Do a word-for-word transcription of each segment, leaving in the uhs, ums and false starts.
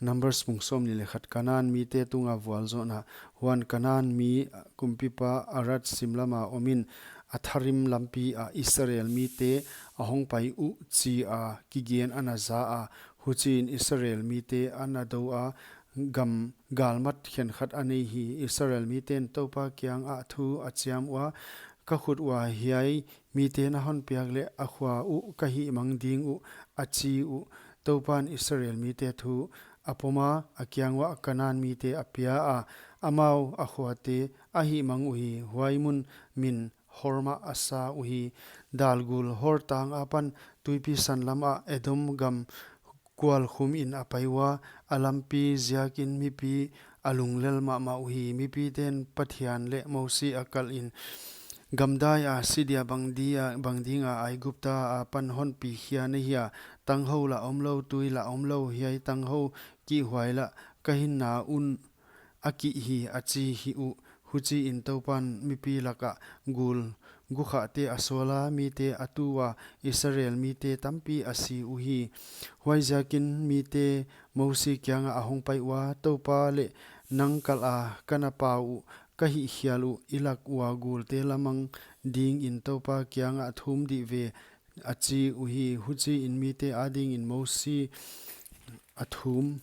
Numbers bung sawmnih leh khat. Kanan mite tunga vualzawhna. Huan Kanan mi kumpipa Arad simlama omin, Atharim lampi ah Israel mite a hongpai uh chi a kigen ana za a, huchiin Israel mite ana dou a, gam galmat khenkhat a nei hi. Israel miten Toupa kiangah thu a chiam ua, Ka khut ua hiai mite na honpiak leh a khua uh ka hihmang ding uh, a chi uh. Toupan Israel mite thu a pom a, a kiang uah Kanan mite a pia a, amau a khuate a hihmang uhi. Huai mun min Hormah a sa uhi. Dalgul Hor tang apan tuipi san lamah Edom gam kualkhumin a pai ua, a lampi ziakin mipi a lunglel mahmah uhi. Mipiten Pathian leh Mosi a kalhin, Gamdai a si dia bang dia, bang dinga Aigupta apan honpi khia na hia? Tanghou lah omlou, tui lah omlou, hiai tanghou kihhuai lah ka hinna un a kih hi, a chi hi uh. Huchiin Toupan mipi lakah gul gukhahte a sawl a, mite a tu ua, Israel mite tampi a si uhi. Huaiziakin mite Mosi kiangah a hongpai ua, Toupa leh nang kalh a ka na pau uh, ka hihkhial uh, i lak ua gulte la mang dingin Toupa kiangah thum dih ve, a chi uhi. Huchiin mite adingin Mosi a thum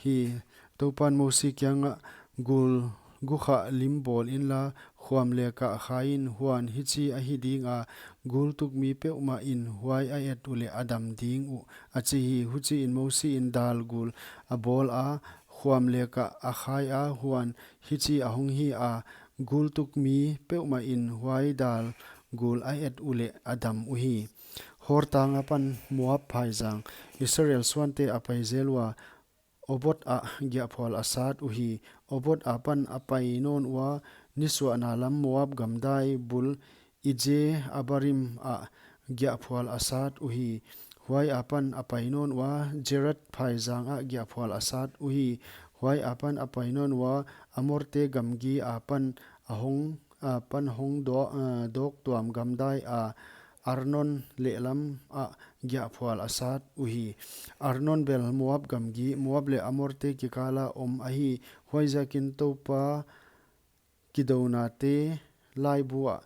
hi. Toupan Mosi kiangah, Gul gukhah lim bawl inla, khuam lekah khai in. Huan hichi ahi dinga, gul tukmi peuhmah in huai a et uleh a dam ding uh, a chi hi. Huchiin Mosi in dalgul a bawl a, khuam lekah a khai a. Huan hichi a hong hi a, gul tukmi peuhmah in huai dalgul a et uleh a dam uhi. Hor tang apan Moab phaizang. Israel suante a pai zel ua, Obot ah giahphual a sat uhi. Obot apan a pai nawn ua, nisuahna lam Moab gamdai bul Ije Abarim ah giahphual a sat uhi. Huai apan a pai nawn ua, Zered phaizang ah giahphual a sat uhi. Huai apan a pai nawn ua, Amorte gamgi apan a hong, apan hong do-, ah, dawk tuam gamdai a Arnon lehlam ah giahphual a sat uhi. Arnon bel Moab gamgi, Moab leh Amorte kikala om ahi. Huaiziakin Toupa kidounate laibu ah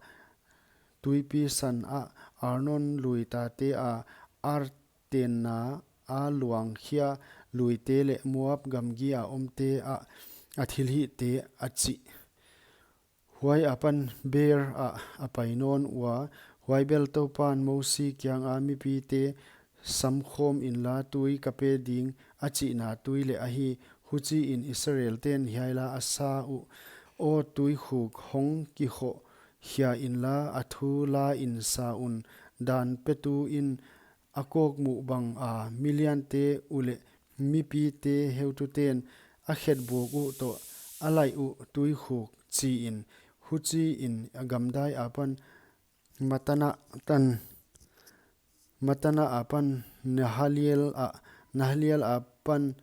tuipi san ah Arnon lui tate a, Ar tenna a luang khia luite leh Moab gamgi a omte ah a thilhihte a chih. Huai apan Beer ah a pai nawn ua, huai bel Toupan Mosi kianga mipite samkhawm inla tui ka pe ding a chihna tui leh ahi. Huchiin Israelten hiai la a sa uh, Aw tuikhuk, hong kikhoh khia inla a thu la in sa un, dan petu in a kawkmuh banga miliante uleh mipite heututen a khetbuk uh toh a laih uh tuikhuk chi in. Huchiin a gamdai apan Matana tan, Matana apan Nahaliel ah, Nahaliel apan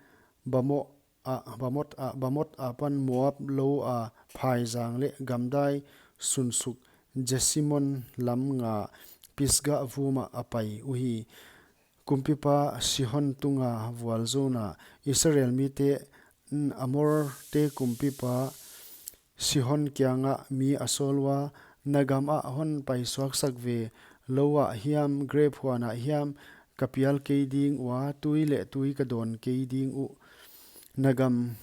Bamo ah, Bamot ah, Bamot apan Moab lou a phaizang leh gamdai sunsuk Jesimon lam nga Pisga vuma a pai uhi. Kumpipa Sihon tunga vualzawhna. Israel mite, mm, Amorte kumpipa Sihon kiangah mi a sawl ua, Na gam ah hon paisuaksak ve, lou ah hiam, grep huan ah hiam, ka pial kei ding ua, tui leh tui ka dawn kei ding uh. Na gam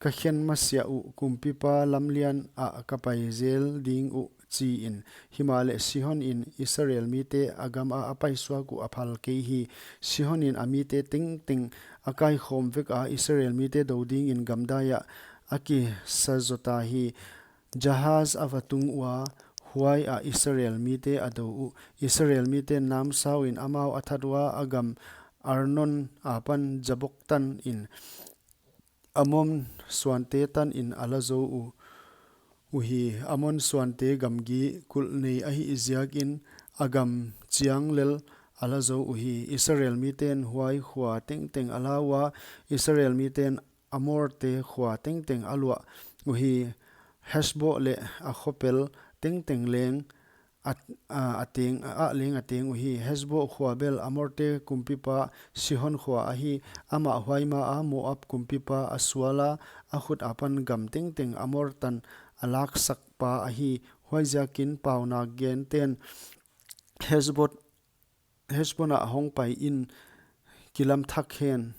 ka khen masiah uh, kumpipa lamlian ah ka pai zel ding uh, chi in. Himahleh Sihon in Israel mite a gam ah a paisuak uh a phal kei hi. Sihon in a mite tengteng a kaikhawm vek a, Israel mite dou dingin gamdai ah a kisa zota hi. Jahaz a va tung ua, huai ah Israel mite a dou uh. Israel mite namsau in amau a that ua, a gam Arnon apan Jabok tan in Amon suante tan in a la zou uh, uhi. Amon suante gamgi kulh nei ahih ziakin a gam chiang lel a la zou uhi. Israel miten huai khua tengteng a la ua, Israel miten Amorte khua tengteng a luah uhi. Heshbon leh a khopel tengteng leng a, a, a teng, a leng a teng uhi. Hesbon khua bel Amorte kumpipa Sihon khua ahi. Amah huai ma a Moab kumpipa a sual a, a khut apan gam tengteng Amor tan a laksak pa ahi. Huaiziakin paunak gen ten Hesbon, Hesbon ah hong pai in kilam thak hen.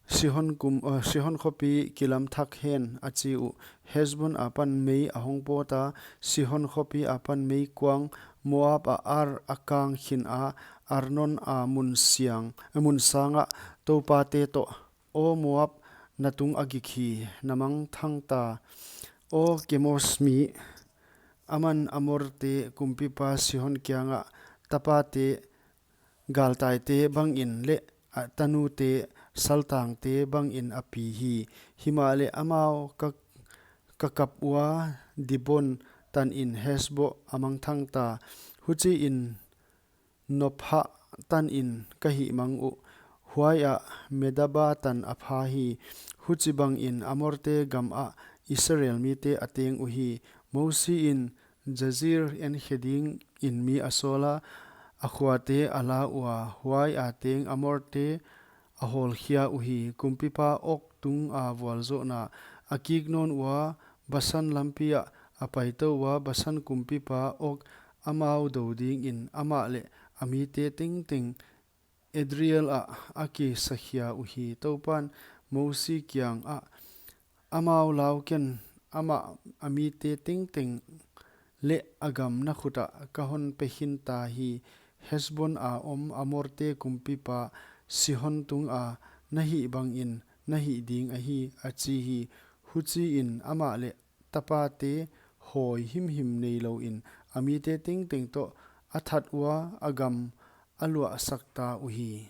Sihon kum, uh, Sihon khopi kilam thak hen a chi uh. Hesbon apan mei a hong pawt a, Sihon khopi apan mei kuang, Moab a Ar a kang khin a, Arnon a mun siang, mun sang ah Toupa te toh. Aw Moab, na tung a gik hi, na mangthang ta. Aw Kemos mi, aman Amorte kumpipa Sihon kiangah tapate, galtaite bangin leh a tanute saltangte bangin a pi hi. Himahleh amau ka, ka kap ua Dibon tanin Hesbon a mangthang ta. Huchiin Nophah tanin ka hihmang uh. Huaiah Medeba tan a pha hi. Huchi bangin Amorte gam ah Israel mite a teng uhi. Mosi in Jazir En khe dingin mi a sawl a, a khuate a la ua, huai a teng Amorte a hawlkhia uhi. Kumpipa Og tung a vualzohna a kik nawn ua, Basan lampi ah a paitou ua, Basan kumpipa Og amau do dingin amah leh a mite tengteng Edrei ah a kisakhia uhi. Toupan Mosi kiangah, amau lau ken, amah a mite tengteng leh a gam na khut ah ka hon pe khin ta hi. Hesbon a om Amorte kumpipa Sihon tunga na hih bangin na hih ding ahi, a chi hi. Huchiin amah leh tapate hawi himhim neilouin a mite tengteng toh a that ua, a gam a luahsak ta uhi.